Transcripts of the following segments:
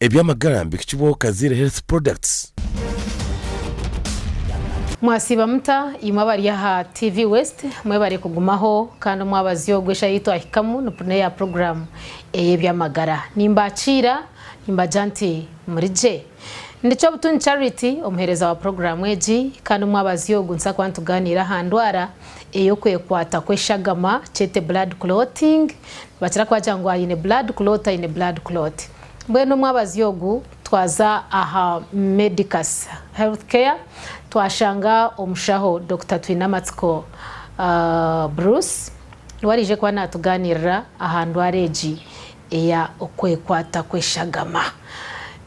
Eby'amagara nibihikibwaho Kaziire Health Products. Mwasiiba muta imwe abari aha TV West mwebare kugumaho kandi omwabazyo ogu eshaaha ei twahikamu neya puroguraamu ey'eby'amagara. Nimbakiira nimbagira nti muri gye? Ndi Kyobutungi Charity omuheereza wa puroguraamu egi kandi omwabazyo ogu nituza kuba nitugaaniira aha ndwara ey'okwekwata kw'eshagama kyete blood clotting. Nibakira kubagira ngu aine blood clot aine blood clot. Mbwenu omwabazyo ogu twaza aha Medicus Health Care twashanga omushaho Dokita Twinamatsiko Bruce niwe araije kuba natuganirira aha ndwara egi eya okwekwata kw'eshagama.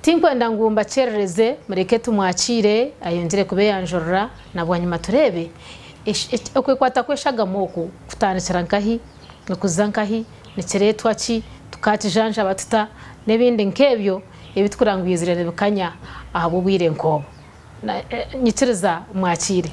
Tinkwenda ngu mbakyerereze mureke tumwakiire ayongyere kubeyanjurira na bwanyima tureebe okwekwata kw'eshagama oku kutandikira nkahi, nikuza nkahi, nikireetwa ki, tukakijanjaba tuta, n'ebindi nk'ebyo ebi turikureba ngu byizire nibikanya ahabw'obwire nk'obu. Nyikiriza mwakiire.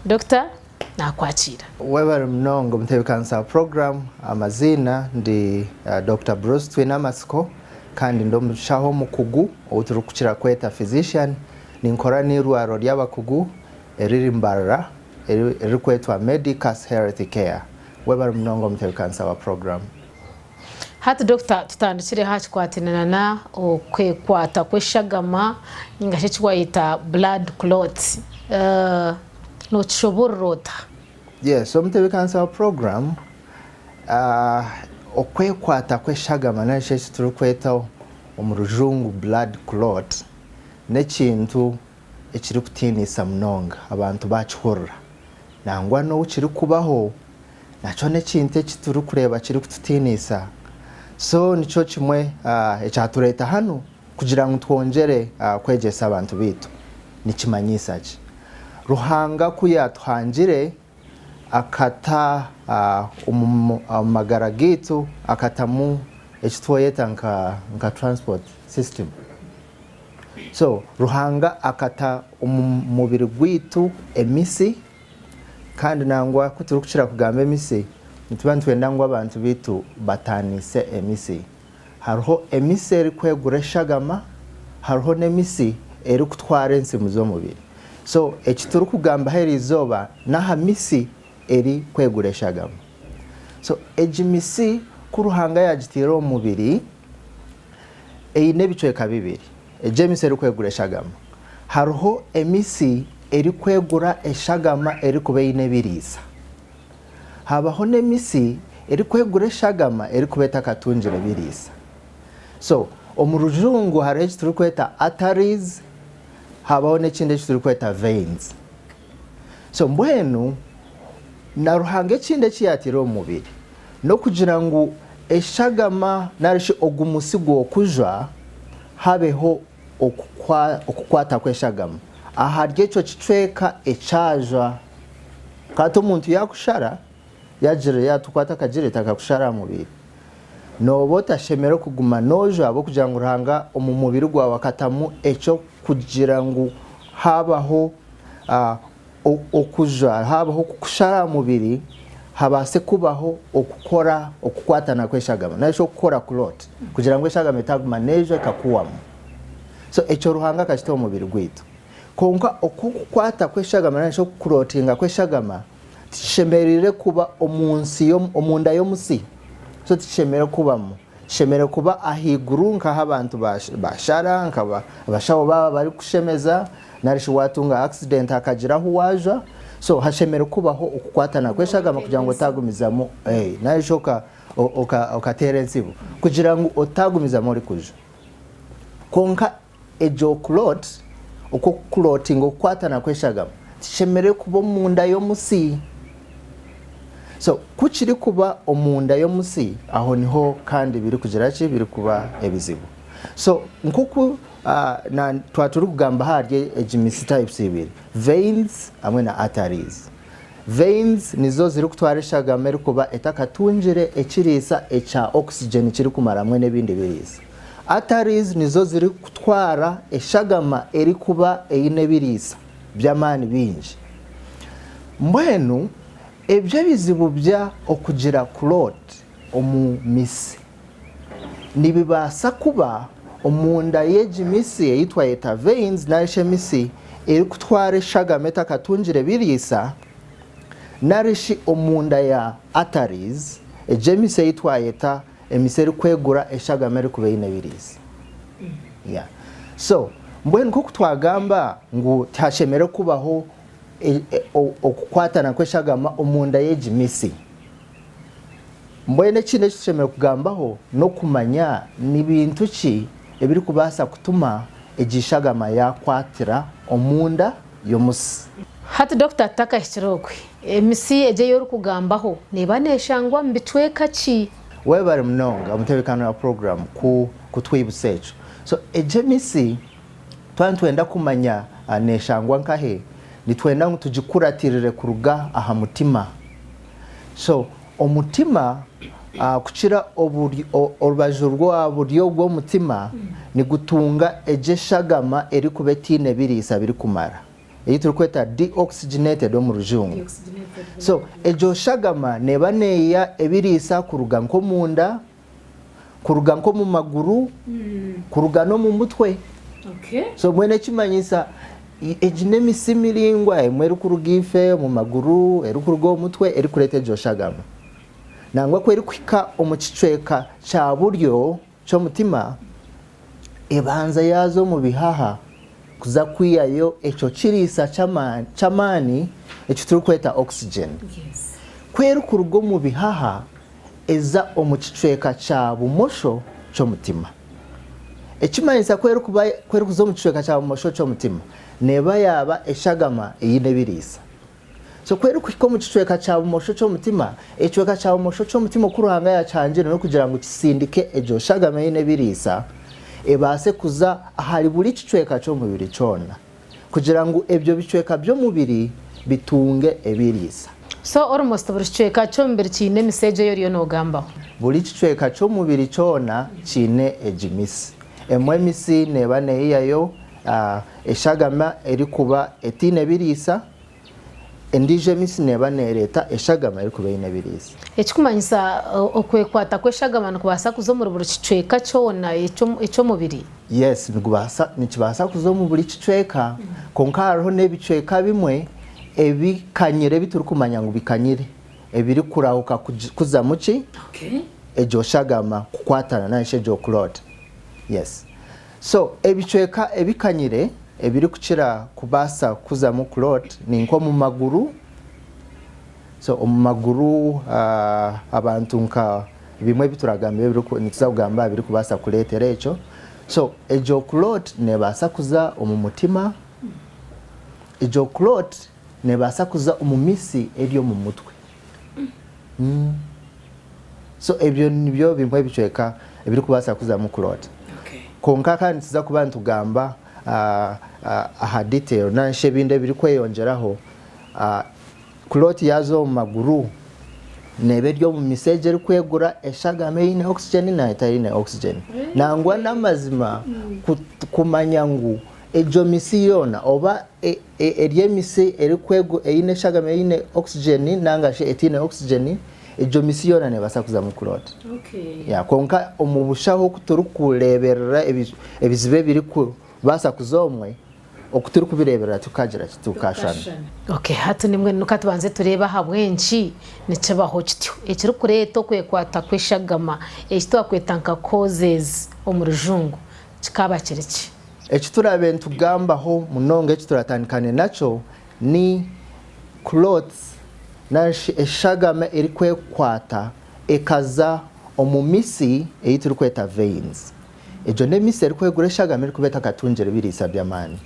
Dokita, naakwakiira. Webare munonga omutebekanisa wa puroguramu. Amaziina ndi Dokita Bruce Twinamatsiko kandi ndi omushaho omukugu ou turikukira kweta physician. Ninkora n'eirwariro ry'abakugu eriri Mbarara eririkwetwa Medicus Health Care. Webare munonga omutebekanisa wa puroguramu. Hati Dokita tutandikire aha kikwataine na okwekwata kw'eshagama ninga shi eki wayeta blood clot nokishoborora ota? Yes, omutebekanisa wa puroguramu, okwekwata kw'eshagama nari shi eki turikweta omu rujungu blood clot n'ekintu ekirikutiinisa munonga abantu baakihurira. Nangwa n'obu kirikubaho, nakyo n'ekintu eki turikureeba kirikututiinisa. So nikyo kimwe ekyatureeta hanu kugira ngu twongyere kwegyesa abantu baitu. Nikimanyisa ki? Ruhanga ku yaatuhangire akata omu magara gaitu akatamu eki twoyeta nka transport system. So Ruhanga akata omu mubiri gwaitu emisi, kandi nangwa ku turikukira kugamba emisi, nituba nitwenda ngu abantu baitu bataanise emisi. Hariho emisi erikwegura eshagama, hariho n'emisi erikutwara ensimu z'omubiri. So eki turikugambaho eriizooba n'aha misi erikwegura eshagama. So egi misi ku Ruhanga yaagitaire omu mubiri, Eine ebicweka bibiri, egyo emisi erikwegura eshagama. Hariho emisi erikwegura eshagama erikuba eine ebiriisa. Habaho n'emisi erikwegura eshagama erikuba etakatungire biriisa. So, omu rujungu hariho eki turikweta arteries, habaho n'ekindi eki turikweta veins. So mbwenu na Ruhanga ekindi eki yaataire omu mubiri n'okugira ngu eshagama nari shi ogu musi gw'okujwa habeho okukwata kw'eshagama ahari ekyo kicweka ekyajwa. Hati omuntu yaakushara, yaagira yaatukwata akagireti akakushara aha mubiri, nooba otashemereire kuguma noojwa ahabw'okugira ngu Ruhanga omu mubiri gwawe akatamu eky'okugira ngu haabaho Okujwa, haabaho okukushara aha mubiri, habaase kubaho okukora okukwatana kw'eshagama nari shi okukora clot kugira ngu eshagama etaguma neejwa ekakuhwamu. So ekyo Ruhanga akakita omu mubiri gwaitu. Kwonka oku okukwata kw'eshagama nari shi okukurotinga kw'eshagama tikishemereire kuba omu nsi omunda y'omusi. So tikishemereire kubamu. Kishemereire kuba ahaiguru nk'ahu abantu bashara, nka abashaho baaba barikushemeza nari shi waatunga accident hakagira ahu waajwa. So hashemereire kubaho okukwatana kw'eshagama kugira ngu otaagumizamu nari shi okateera entsibo kugira ngu otaagumizamu orikujwa. Kwonka egyo clot, okwo kuclotinga okukwatana kw'eshagama tikishemereire kuba omunda y'omusi. So ku kirikuba omunda y'omusi aho niho kandi birikugira ki? Birikuba ebizibu. So nk'oku twaba turikugamba ahari egi misi types ibiri, veins hamwe na arteries. Veins nizo zirikutwara eshagama erikuba etakatungire ekiriisa ekya oxygen kirikumara hamwe n'ebindi biriisa. Arteries nizo zirikutwara eshagama erikuba eine ebiriisa by'amaani bingi. Mbwenu ebyo ebizibu bya okugira clot omu mitsi nibibaasa kuba Omunda y'egi misi ei twayeta veins nari shi emisi erikutwara eshagama etakatungire biriisa, nari shi omunda ya arteries, egyo emisi ei twayeta emisi erikwegura eshagama erikuba eine ebiriisa. Yeah. So, mbwenu nk'oku twagamba ngu tihashemereire kubaho okukwatana kw'eshagama omunda y'egi misi. Mbwenu ekindi eki tushemereire kugambaho n'okumanya ni bintu ki ebirikubaasa kutuma egi shagama yaakwatira omunda y'omusi. Hati Dokita tutakahikire okwe, emisi egi ei orikugambaho neeba neeshangwa mu bicweka ki? Webare munonga omutebeekani wa puroguraamu kutwibutsa ekyo. So egi emisi twaba nitwenda kumanya neeshangwa nkahe, nitwenda ngu tugikuratirire kuruga aha mutima. So omutima kukira orubaju rwa buryo bw'omutima nigutunga egyo eshagama erikuba etaine biriisa birikumara ei turikweta deoxygenated omu rujungu. So egyo shagama neeba neeya ebiriisa kuruga nk'omunda, kuruga nk'omu maguru, kuruga n'omu mutwe. So mbwenu ekimanyisa egi n'emisi miraingwa emwe erikuruga ife omu maguru, erikuruga omu mutwe erikureeta egyo shagama. Nangwa ku erikuhika omu kicweka kya buryo ky'omutima, ebanza yaaza omu bihaha kuza kwihayo ekyo kiriisa ky'amaani eki turikweta oxygen. Ku erikuruga omu bihaha eza omu kicweka kya bumosho ky'omutima. Ekimanyisa ku erikuba ku erikuza omu kicweka kya bumosho ky'omutima, neeba yaaba eshagama eine ebiriisa. So ku erikuhika omu kicweka kya bumosho ky'omutima, ekicweka kya bumosho ky'omutima oku Ruhanga yaakihangire n'okugira ngu kisindike egyo shagama eine ebiriisa ebaase kuza ahari buri kicweka ky'omubiri kyona. Kugira ngu ebyo bicweka by'omubiri bitunge ebiriisa. So almost buri kicweka ky'omubiri kiine emisi egyo ei oriyo nogambaho? Buri kicweka ky'omubiri kyona kiine egi misi. Emwe emisi neeba neyihayo eshagama erikuba etaine biriisa, endiijo emisi neeba neereeta eshagama erikuba eine ebiriisa. Ekikumanyisa okwekwata kw'eshagama nikubaasa kuza omuri buri kicweka kyona eky'omubiri? Yes, nigubaasa, nikibaasa kuza omu buri kicweka, kwonka hariho n'ebicweka bimwe ebikanyire ebi turikumanya ngu bikanyire, ebirikurahuka kuzamu ki? Egyo shagama kukwatana nari shi egyo clot. Yes. So, ebicweka ebikanyire ebirikukira kubaasa kuzamu clot ni nk'omu maguru, so omu maguru abantu nka bimwe ebi turagambe nituza kugamba aha birikubaasa kureetera ekyo. So egyo clot neebaasa kuza omu mutima, egyo clot neebaasa kuza omu mitsi eri omu mutwe. So ebyo nibyo bimwe ebicweka ebirikubaasa kuzamu clot. Kwonka kandi nituza kuba nitugamba aha detail nari shi ebindi ebirikweyongyeraho. Clot yaaza omu maguru neeba eri omu mitsi egyo erikwegura eshagama eine oxygen na etaine oxygen. Nangwa n'amazima kumanya ngu egyo mitsi yoona oba eri emitsi eine eshagama eine oxygen nanga shi etaine oxygen, egyo mitsi yoona neebaasa kuzamu clot. Kwonka omu bushaho oku turikureeberera ebizibu ebirikubaasa kuza omwe, Oku turikubireeberera tukagira ki? Tukashushana. Ok, hati nimbwenu ka tubanze tureebe ahabw'enki nikibaho kityo. Ekirikureeta okwekwata kw'eshagama, eki twakweta nka causes omu rujungu, kikaaba kiri ki? Eki turaabe nitugambaho munonga eki turatandikane nakyo ni clots nari shi eshagama erikwekwata ekaza omu mitsi ei turikweta veins. Egyo n'emitsi erikwegura eshagama erikuba etakatungire biriisa by'amaani.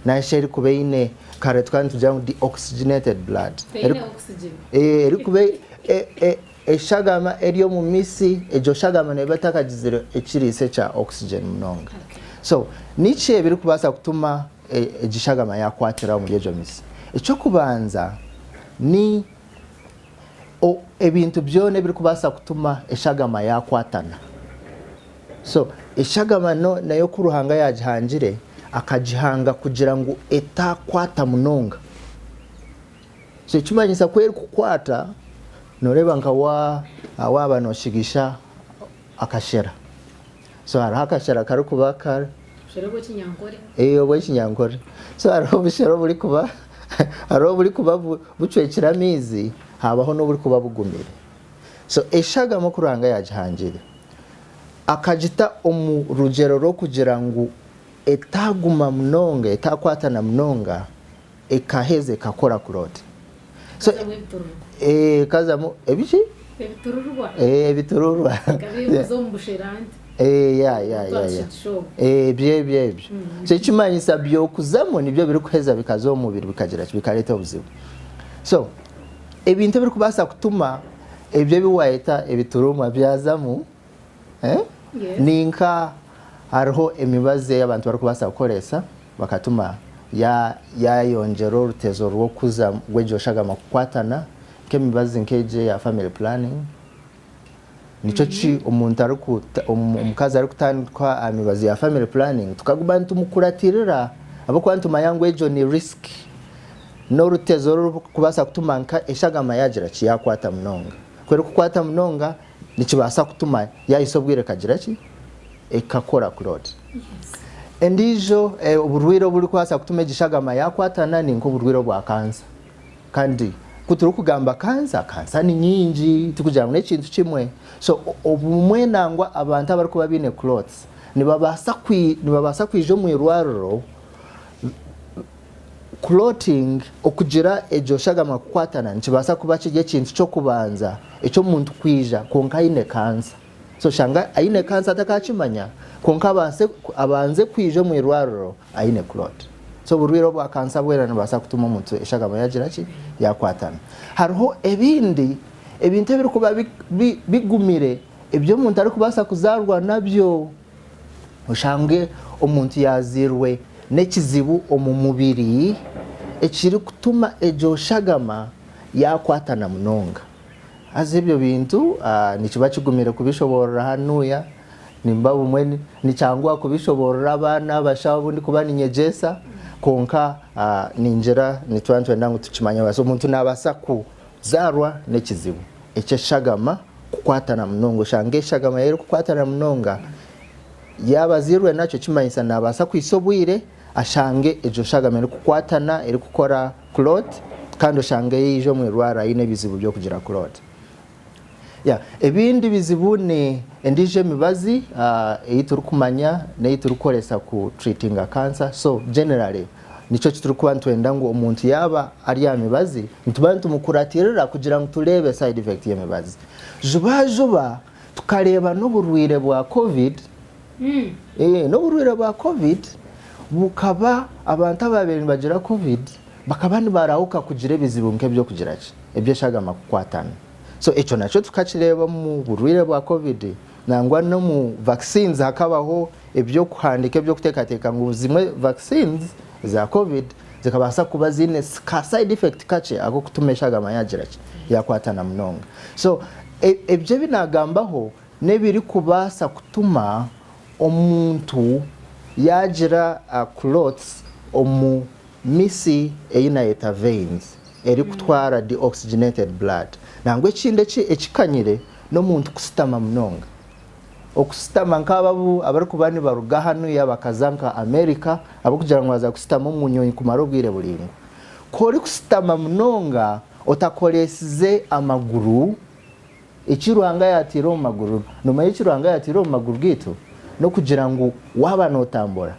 Nari shi erikuba eine, kare tukaba nitugira ngu deoxygenated blood. Erikuba eshagama eri omu mitsi, egyo shagama neeba etakagizire ekiriisa ekya oxygen munonga. So, niki ebirikubaasa kutuma egi shagama yaakwatira omuri egyo mitsi? Eky'okubanza ni ebintu byona ebirikubaasa kutuma eshagama yaakwatana. So eshagama nayo ku Ruhanga yaagihangire, akagihanga kugira ngu etaakwata munonga. So ekimanyisa ku erikukwata, nooreeba nka waaba nooshigisha akashera. So hariho akashera karikuba kari. Obushera obw'ekinyankore. Ee obw'ekinyankore. So hariho obushera oburikuba hariho oburikuba bucwekire amaizi habaho n'oburikuba bugumire. So eshagama oku Ruhanga yaagihangire, akagita omu rugyero rw'okugira ngu etaaguma munonga, etaakwatana munonga, ekaheza ekakora clot. So, Ekazamu ebitururwa. Eh, ekazamu ebiki? Ebitururwa. Eh, ebitururwa. Ekaba erikuza omu bushera nti. Eh, ya ya ya ya. Eh, ebyo ebyo ebyo. So ekimanyisa byokuzamu nibyo birikuheza bikaza omu mubiri bikagira ki bikareeta obuzibu. So ebintu ebirikubaasa kutuma ebyo ebi waayeta ebiturumwa byazamu eh, Yes. ni nka hariho emibazi ei abantu barikubaasa kukoresa bakatuma ya yayongyera orutezo rw'okuza rw'egyo shagama kukwatana nk'emibazi nk'egyo eya family planning. Nikyo ki omuntu arikuta omukazi arikutandika aha mibazi ya family planning tukaguma nitumukuratirira ahabw'okuba nitumanya ngu egyo ni risk n'orutezo orurikubaasa kutuma nka eshagama yaagira ki yaakwata munonga. Ku erikukwata munonga nikibaasa kutuma yaahisa obwire ekagira ki ekakora clot. Endiijo oburwaire oburikubaasa kutuma egi shagama yaakwatana ni nk'oburwaire obwa kansa. Kandi ku turikugamba kansa, kansa ni nyingi tikugira ngu n'ekintu kimwe. So obumwe nangwa abantu abarikuba baine clots nibabaasa nibabaasa kwija omu irwariro clotting okugira egyo shagama kukwatana nikibaasa kuba kiri ekintu ky'okubanza eky'omuntu kwija kwonka aine kansa. So oshanga aine kansa atakakimanya kwonka abaase abanze kwija omu irwariro aine clot. So oburwaire obwa kansa bwena nibubaasa kutuma omuntu eshagama yagira ki? Yakwatana. Hariho ebindi ebintu ebirikuba bigumire ebi omuntu arikubaasa kuzaarwa nabyo. Oshange omuntu yaazairwe n'ekizibu omu mubiri ekirikutuma egyo shagama yakwatana munonga. Haza ebyo bintu nikiba kigumire kubishoboorora hanuya. Nimba obumwe nikyanguha kubishoboorora abaana abashaho abu ndikuba ninyegyesa, kwonka ningira nituba nitwenda ngu tukimanye. Omuntu naabaasa kuzaarwa n'ekizibu eky'eshagama kukwatana munonga. Oshange eshagama ye erikukwatana munonga, yaaba azairwe nakyo kimanyisa naabaasa kuhitsya obwire ashange egyo shagama erikukwatana erikukora clot kandi oshange yaija omu irwariro aine ebizibu by'okugira clot. Yeah, ebindi bizibu ni endiijo emibazi ei turikumanya n'ei turikukoresa ku treatinga cancer. So generally nikyo eki turikuba nitwenda ngu omuntu yaaba ari aha mibazi nituba nitumukuratirira kugira ngu tureebe side effect y'emibazi. Juba juba tukareeba n'oburwaire bwa covid, eh, n'oburwaire bwa covid bukaba abantu abaabaire nibagira covid bakaba nibarahuka kugira ebizibu nk'eby'okugira ki? Eby'eshagama kukwatana. So ekyo nakyo tukakireeba omu burwaire bwa covid nangwa n'omu vaccines hakabaho eby'okuhandiika eby'okuteekateeka ngu zimwe vaccines za covid zikabaasa kuba ziine ka side effect kakye ak'okutuma eshagama yaagira ki? Yaakwatana munonga. So ebyo ebi naagambaho n'ebirikubaasa kutuma omuntu yaagira clots omu mitsi ei nayeta veins erikutwara deoxygenated blood. Nangwa ekindi ekikanyire n'omuntu kusitama munonga. Okusitama nk'abo abu abarikuba nibaruga hanuya bakaza nka America ahabw'okugira ngu baaza kusitama omu nyonyi kumara obwire buraingwa. Ku orikusitama munonga otakoreesize amaguru, eki Ruhanga yaataire omu maguru, noomanya eki Ruhanga yaataire omu maguru gaitu? N'okugira ngu waaba nootambura,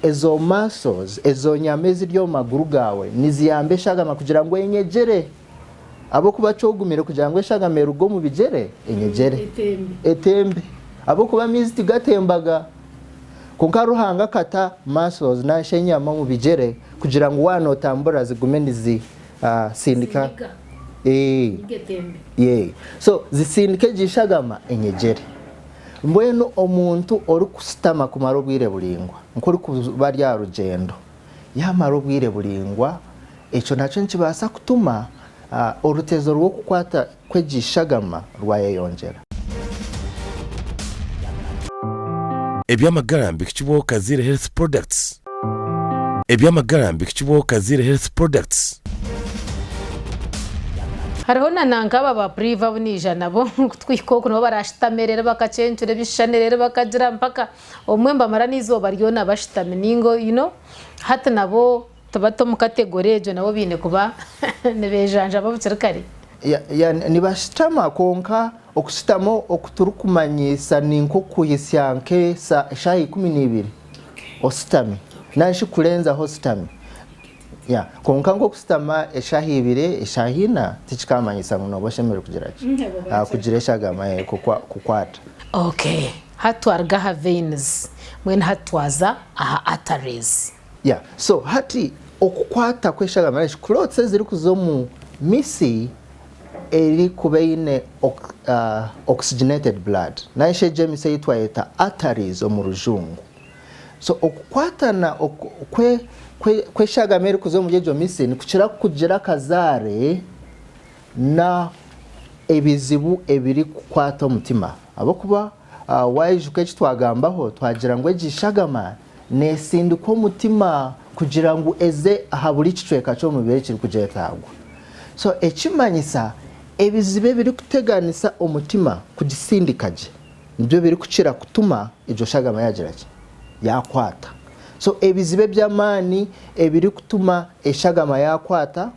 ezo muscles, ezo nyama eziri omu maguru gaawe niziyamba eshagama kugira ngu enyegyere. Ahabw'okuba kyogumire kugira ngu eshagama eruge omu bigyere enyegyere. Etembe. Etembe. Ahabw'okuba amaizi tigatembaga. Kwonka Ruhanga akata muscles nari enyama omu bigyere kugira ngu waaba nootambura zigume nizi sindika. Sindika. Ee. Ninga etembe. Yee. So zisindike egi shagama enyegyere. Mbwenu omuntu orikushutama kumara obwire buraingwa nk'orikuba ari aha rugyendo, yaamara obwire buraingwa, ekyo nakyo nikibaasa kutuma orutezo rw'okukwata kw'egi shagama rwayeyongyera. Eby'amagara mbihikibwaho Kaziire Health Products. Eby'amagara mbihikibwaho Kaziire Health Products. Hariho na nanka aba ba Priva abu naija nabo kutwihika oku nibo barashutame reero bakacencura ebishushani reero bakagira mpaka obumwe nibamara n'eizooba ryona bashutami ninga you know hati nabo tibata omu category egyo nabo baine kuba nibejanjaba bukiri kare. Ya ya nibashutama kwonka okushutama oku turikumanyiisa ni nk'okuhitsya nk'eshaaha 12 oshutami nari shi kurenzaho oshutami. Ya kwonka nk'okushutama eshaaha ibiri, eshaaha ina tikikamanyisa ngu nooba oshemereire kugira ki? Kugira eshagama kukwata. Okay, hati twaruga aha veins, mbwenu hati twaza aha arteries. Ya so hati okukwata kw'eshagama nari shi clots ezirikuza omu mitsi erikuba eine oxygenated blood nari shi egyo emitsi ei twayeta arteries omu rujungu. So okukwatana kw'eshagama erikuza omuri egyo mitsi nikukira kugira akazaare na ebizibu ebirikukwata omutima ahabw'okuba waijuka eki twagambaho twagira ngu egi shagama neesindikwa omutima kugira ngu eze aha buri kicweka ky'omubiri ekirikugyetaagwa. So ekimanyisa ebizibu ebirikuteganisa omutima kugisindika gye nibyo birikukira kutuma egyo shagama yaagira ki? Yaakwata. So ebizibu eby'amaani ebirikutuma eshagama yaakwata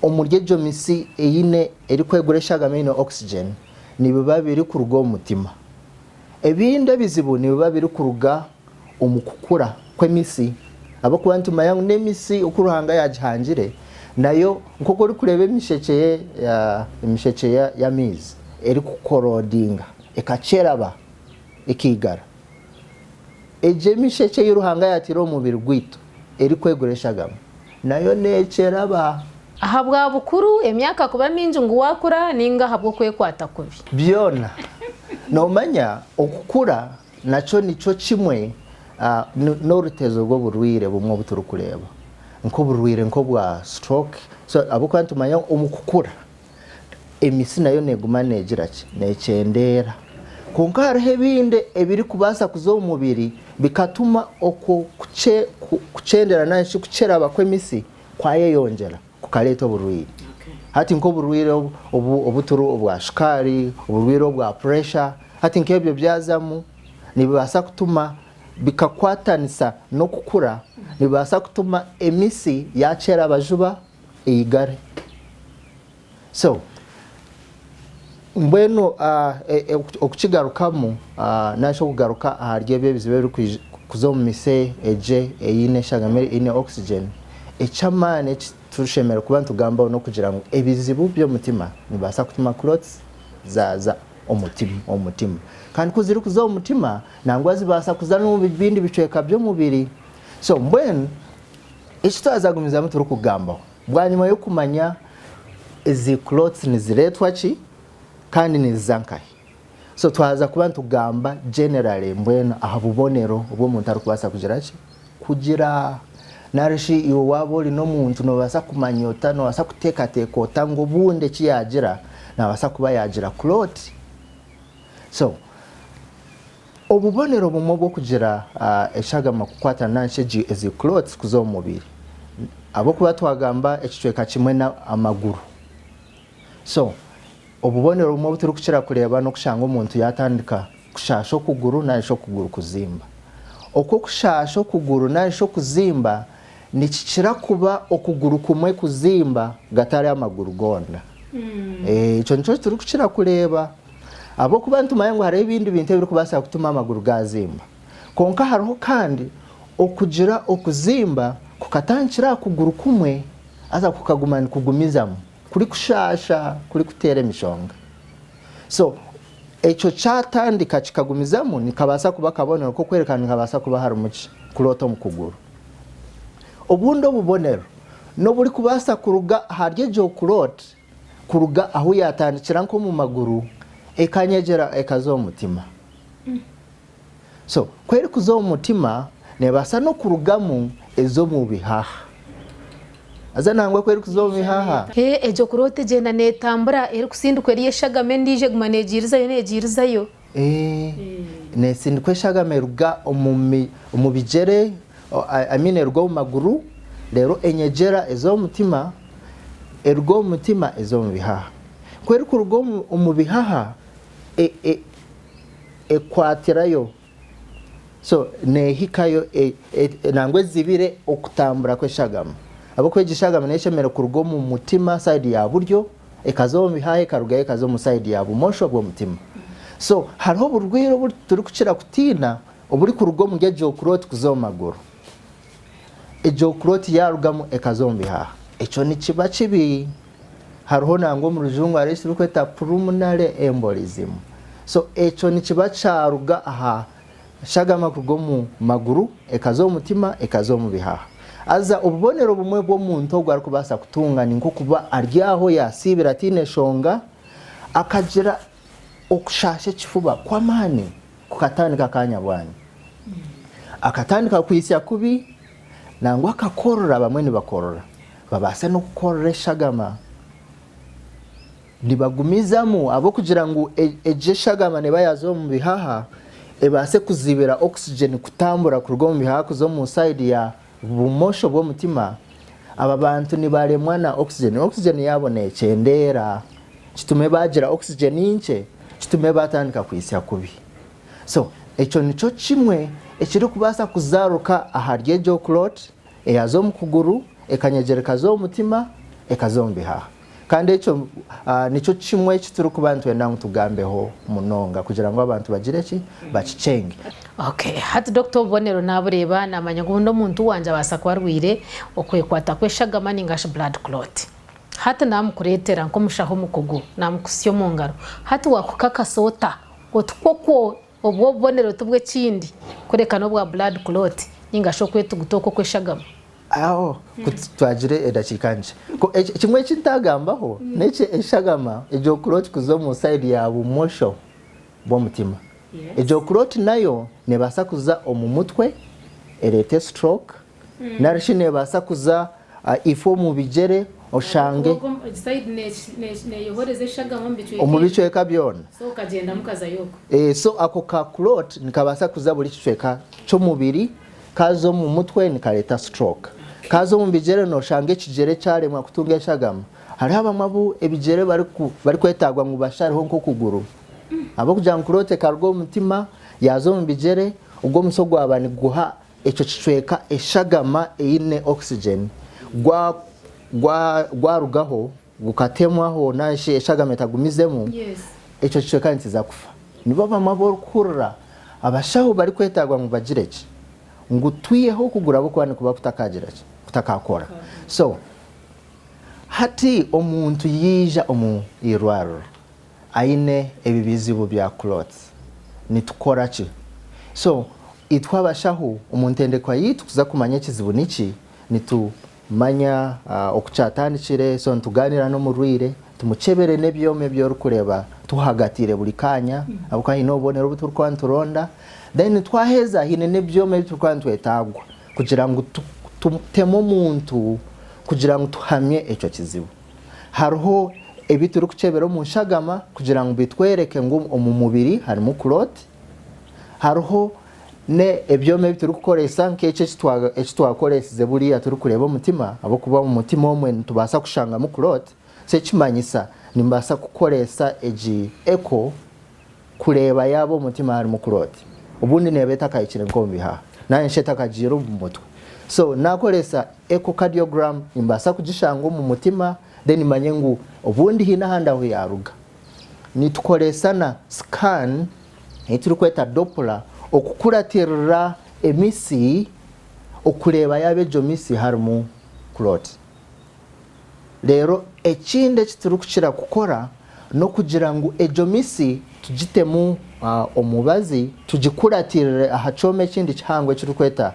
omuri egyo mitsi eine erikwegura eshagama eine oxygen nibiba birikuruga omu mutima. Ebindi ebizibu nibiba birikuruga omu kukura kw'emitsi ahabw'okuba nitumanya ngu n'emitsi oku Ruhanga yaagihangire nayo nk'oku orikureeba emishekye emishekye y'amaizi erikukorodinga ekakyeraba ekaigara, egyo emishekye ei Ruhanga yaataire omu mubiri gwaitu erikwegura eshagama nayo neekyeraba. Ahabwa bukuru, emyaka kuba mingi ngu waakura nainga ahabw'okwekwata kubi? Byona. Noomanya okukura Nakyo nikyo kimwe n'orutezo rw'oburwaire bumwe obu turikureeba nk'oburwaire nk'obwa stroke so ahabw'okuba nitumanya ngu omu kukura emitsi nayo neeguma neegira ki neekyendeera kwonka hariho ebindi ebirikubaasa kuza omu mubiri bikatuma okwo kukyendera nari shi kukyeraba kw'emitsi kwayeyongyera. Kukareeta oburwaire. Hati nk'oburwaire obu turi obwa shukaari, oburwaire obwa puresha, hati nk'ebyo byazamu nibibaasa kutuma bikakwatanisa n'okukura, nibibaasa kutuma emitsi yaakyeraba juba eigare. So mbwenu okukigarukamu nari shi okugaruka ahari ebyo ebizibu ebirikuza omu mitsi egye eine eshagama eine oxygen, eky'amaani eki tushemereire kuba nitugambaho n'okugira ngu ebizibu by'omutima nibibaasa kutuma clots zaaza omu mutima. Kandi ku zirikuza omu mutima nangwa zibaasa kuza n'omu bindi bicweka by'omubiri. So mbwenu eki twaza kugumizamu turikugambaho Bwanyima y'okumanya ezi clots nizireetwa ki kandi niziza nkahi. So twaza kuba nitugamba generally mbwenu aha bubonero obu omuntu arikubaasa kugira ki? Kugira. Nari shi iwe waaba ori n'omuntu noobaasa kumanya ota, noobaasa kuteekateeka ota ngu obundi eki yaagira naabaasa kuba yaagira clot? So Obubonero bumwe obw'okugira eshagama kukwatana nari shi ezi clots kuza omu mubiri ahabw'okuba twagamba ekicweka kimwe n'amaguru. So obubonero bumwe obu turikukira kureeba n'okushanga omuntu yaatandika kushaasha okuguru nari shi okuguru kuzimba. Okwo okushaasha okuguru nari shi okuzimba nikikira kuba okuguru kumwe kuzimba gatari amaguru goona. Ekyo nikyo turikukira kureeba. Ahabw'okuba nitumanya ngu hariho ebindi bintu ebirikubaasa kutuma amaguru gaazimba. Kwonka hariho kandi okugira okuzimba kukatandikira aha kuguru kumwe haza kukaguma nikugumizamu kurikushaasha, kurikuteera emishonga. So ekyo kyatandika kikagumizamu nikabaasa kuba akabonero k'okworeka ngu nihabaasa kuba harimu ki? Kuroota omu kuguru. Obundi obubonero n'oburikubaasa kuruga ahari egyo kuroota kuruga ahu yaatandikira nk'omu maguru ekanyegyera ekaza omu mutima. So ku erikuza omu mutima neebaasa n'okurugamu eza omu bihaha. Haza nangwa ku erikuza omu bihaha. Egyo kuroota egyenda neetambura erikusindikwa eri eshagama endiijo eguma neegiirizayo neegiirizayo. Neesindikwa eshagama eruga omu bigyere, I mean eruga omu maguru reero enyegyera eza omu mutima, eruga omu mutima eza omu bihaha. Ku erikuruga omu bihaha ekwatirayo so neehikayo nangwa ezibire okutambura kw'eshagama. Ahabw'okuba egi shagama neeshemereire kuruga omu mutima sayidi ya buryo ekaza omu bihaha ekarugayo ekaza omu sayidi ya bumosho bw'omutima. So hariho oburwaire obu turikukira kutiina oburikuruga omuri egyo clot kuza omu maguru. Egyo clot yaarugamu ekaza omu bihaha ekyo nikiba kibi. Hariho nangwa omu rujungu hariho eki turikweta pulmonary embolism. So ekyo nikiba kyaruga aha shagama kuruga omu maguru ekaza omu mutima ekaza omu bihaha. Haza obubonero bumwe bw'omuntu ogu arikubaasa kutunga ni nk'okuba ari aho yaasiibire ataine shonga, akagira okushaasha ekifuba kw'amaani kukatandika akanya bwanya. Akatandika kwitsya kubi nangwa akakorora, abamwe nibakorora babaase n'okukorora eshagama. Nibagumizamu ahabw'okugira ngu egyo eshagama neeba yaaza omu bihaha ebaase kuzibira oxygen kutambura kuruga omu bihaha kuza omu sayidi ya bumosho bw'omutima, aba bantu nibaremwa na oxygen. Oxygen yaabo nekyendeera kitume baagira oxygen nkye kitume baatandika kwitsya kubi. So ekyo nikyo kimwe ekirikubaasa kuzaruka ahari egyo clot eyaza omu kuguru ekanyegyera ekaza omu mutima ekaza omu bihaha. Kandi ekyo nikyo kimwe eki turikuba nitwenda ngu tugambeho munonga kugira ngu abantu bagire ki? Bakikyenge. Okay, hati doctor obubonero nabureeba namanya ngu obundi omuntu wangye abaasa kuba arwaire okwekwata kw'eshagama ningashi blood clot. Hati namukureetera nk'omushaho omukugu namukutsya omu ngaro. Hati wakukakasa ota oti kwokwo obwo obubonero tibw'ekindi kureka n'obwa blood clot ningashi okwetuguta okwo okw'eshagama? Aho ku twagire edakiika nkye. Ku kimwe eki ntagambaho n'eki eshagama egyo clot kuza omu side ya bumosho bw'omutima. Egyo clot nayo nebaasa kuza omu mutwe ereete stroke nari shi nebaasa kuza ife omu bigyere oshange omu bicweka byona. So ako ka clot nikabaasa kuza buri kicweka ky'omubiri. Kaaza omu mutwe nikareeta stroke. Kaaza omu bigyere nooshanga ekigyere kyaremwa kutunga eshagama. Hariho abamwe abu ebigyere barikwetaagwa ngu bashareho nk'okuguru. Ahabw'okugira ngu clot ekaruga omu mutima yaaza omu bigyere, ogwo omusyo gwaba niguha ekyo kicweka eshagama eine oxygen, gwarugaho gukatemwaho nari shi eshagama etagumizemu, ekyo kicweka nikiza kufa. Nibo bamwe abu orikuhurira abashaho barikwetaagwa ngu bagire ki? Ngu twiheho okuguru ahabw'okuba nikuba kutakagira ki? Kutakakora. So, hati omuntu yaija omu irwariro aine ebi bizibu bya clots, nitukora ki? So, itwe abashaho omu ntendekwa yaitu kuza kumanya ekizibu niki, nitu Manya oku kyatandikire, so nitugaaniira n'omurwaire, tumukyebere n'ebyoma ebi orikureeba tuhagatiire buri kaanya ahabw'okuba haine obubonero obu turikuba nituronda. Then twaheza haine n'ebyoma ebi turikuba nitwetaagwa kugira ngu tuteme omuntu kugira ngu tuhamye ekyo kizibu. Hariho ebi turikukyebera omu nshagama kugira ngu bitwereke ngu omu mubiri harimu clot. Hariho n'ebyoma ebi turikukoresa nk'eki eki twakoresize buriya turikureeba omutima ahabw'okuba omu mutima omwe nitubaasa kushangamu clot, so ekimanyisa nimbaasa kukoresa egi echo kureeba yaaba omu mutima harimu clot. Obundi neeba etakahikire nk'omu bihaha nari shi etakagiire omu mutwe. So naakoresa echocardiogram nimbaasa kugishanga omu mutima then manye ngu obundi haine ahandi ahu yaaruga. Nitukoresa na scan ei turikweta Doppler okukuratirira emisi okureeba yaaba egyo misi harimu clot. Reero ekindi eki turikukira kukora n'okugira ngu egyo misi tugitemu omubazi tugikuratirire aha kyoma ekindi kihango eki turikweta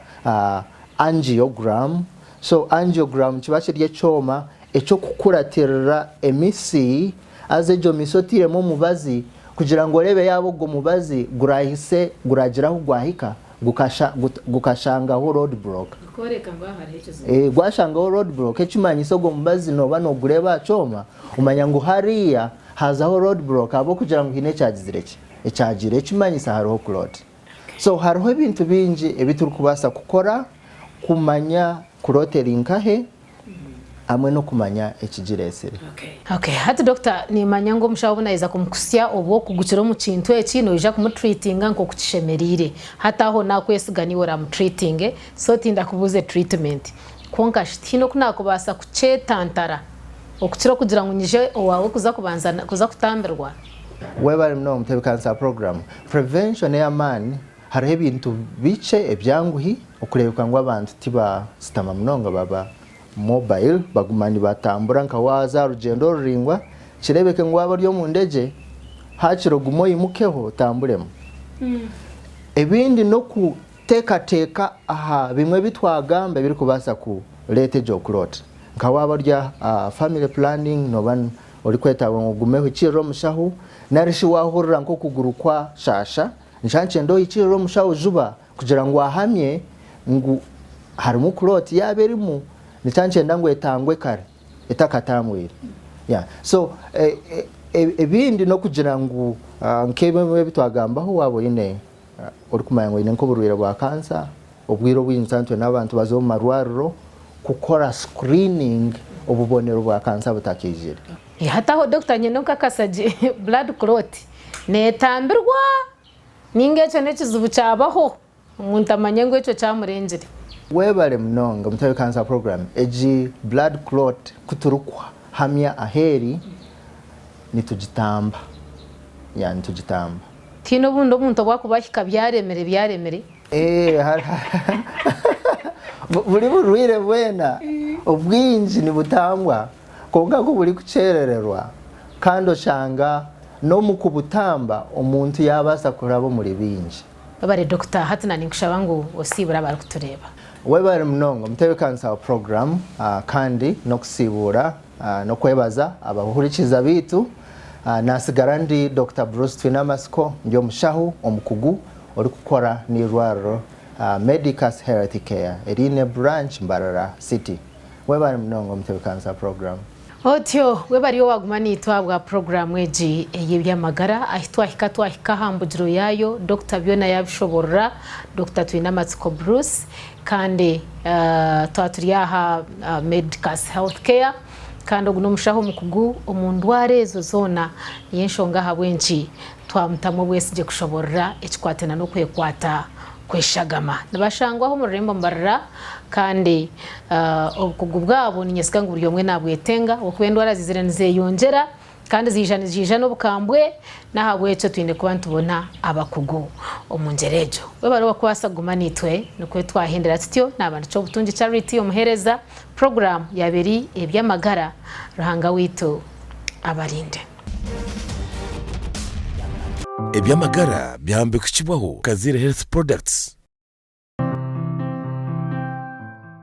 angiogram. So angiogram nikiba kiri ekyoma eky'okukuratirira emisi Haza egyo misi otairemu omubazi kugira ngu oreebe yaaba ogwo mubazi guraahise guraagira ahu gwahika gukashangaho road block. Gukooreka ngu aha hariho ekizibu. Gwashangaho road block ekimanyisa ogwo mubazi nooba noogureeba aha kyoma omanya ngu hariya haazaho road block ahabw'okugira ngu haine ekyagizire ki? Ekyagiire ekimanyisa hariho clot. So hariho ebintu bingi ebi turikubaasa kukora kumanya clot eri nkahe. Hamwe n'okumanya ekigireetsire. Okay, hati doctor nimanya ngu omushaho obu nayeza kumukusya obwo okugukira omu kintu eki noija kumutreatinga nkoku kishemereire. Hati aho nakwesiga niiwe oramutreatinge so tindakubuuze treatment. Kwonka shi tihaine oku nakubaasa kukyetantara okukira okugira ngu nyije owaawe kuza kubanza kuza kutambirwa? Webare munonga mutebekanisa wa program. Prevention ey'amaani hariho ebintu bikye ebyanguhi okureebeka ngu abantu tibasitama munonga baba mobile baguma nibatambura nka waaza aha rugyendo oruraingwa kireebeke ngu waaba ori omu ndegye haakiri ogume oimukeho otamburemu. Ebindi n'okuteekateeka aha bimwe ebi twagamba ebirikubaasa kureeta egyo clot. Nka waaba ori aha family planning nooba orikwetaaga ngu ogume ohikiirire omushaho nari shi waahurira nk'okuguru kwashaasha nikyo nikyenda ohikiirire omushaho juba kugira ngu ahamye ngu harimu clot yaaba erimu nikyo nikyenda ngu etangwe kare etakatambwire. Yeah. So ebindi n'okugira ngu nk'ebimwe ebi twagambaho waaba oine orikumanya ngu oine nk'oburwaire bwa kansa, obwire obwingi nituba nitwenda abantu baze omu marwariro kukora screening obubonero bwa kansa butakaijire. Hati aho doctor nyine nkakasa gye blood clot netambirwa Ninga ekyo n'ekizibu kyabaho, omuntu amanye ngu ekyo kyamurengire. Webale munonga Mutabe Cancer Program egi blood clot kuturikuhamya aheeri nitugitamba yeah nitugitamba. Tihaine obundi omuntu obu akuba ahika byaremire byaremire. Eeh buri burwaire bwena obwingi nibutambwa kwonka kuburikukyerererwa kandi oshanga N'omu kubutamba, omuntu yaabaasa kuraba omuri bingi. Webare Doctor, hati na ninkushaba ngu osiibure abarikutureeba. Webare munonga omutebekanisa wa program kandi nokusiibuura nokwebaza abahurikiza beitu. Nasigara ndi Dokita Bruce Twinamatsiko ndi omushaho omukugu orikukora n'eirwariro Medicus Health Care eriine branch Mbarara City. Webare munonga omutebekanisa wa program. Otyo we bari owaguma naitwe ahabwa puroguraamu egi ey'eby'amagara. Ahi twahika twahika aha mbugiro yaayo, Dokita byona yaabishoboorora, Dokita Twinamatsiko Bruce. Kandi twaba turi aha Medicus Health Care, kandi ogu n'omushaho omukugu omu ndwara ezo zoona. Niyo enshonga ahabw'enki twamutamu obwesigye kushoboorora ekikwataine n'okwekwata kw'eshagama. Nibashangwaho omu rurembo Mbarara kandi obukugu bwabo ninyesiga ngu buri omwe nabwetenga ahabw'okuba endwara ziizire nizeyongyera kandi ziija niziija n'obukambwe n'ahabw'ekyo twine kuba nitubona abakugu omu ngyera egyo. Webare owakubaasa kuguma naitwe nikwo twahendera tutyo naaba ndi Kyobutungi Charity omuheereza puroguraamu yaaba eri eby'amagara Ruhanga waitu abarinde. Eby'amagara byahambikukibwaho Kaziire Health Products.